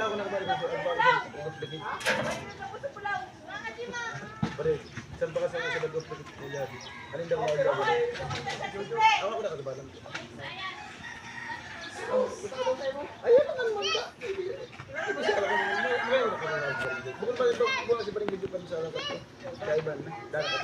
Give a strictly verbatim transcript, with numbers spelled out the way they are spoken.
Ako na kabalik sa, ano ba, sa duplicate. Pare, saan ba ka sa, sa duplicate? Kuya, alin daw ang duplicate? Ako na kabalang. Ayun ang ano ba? Bukod pa ito, bukas si Paring Bidyo pa sa akin. Kaiba na. Dahil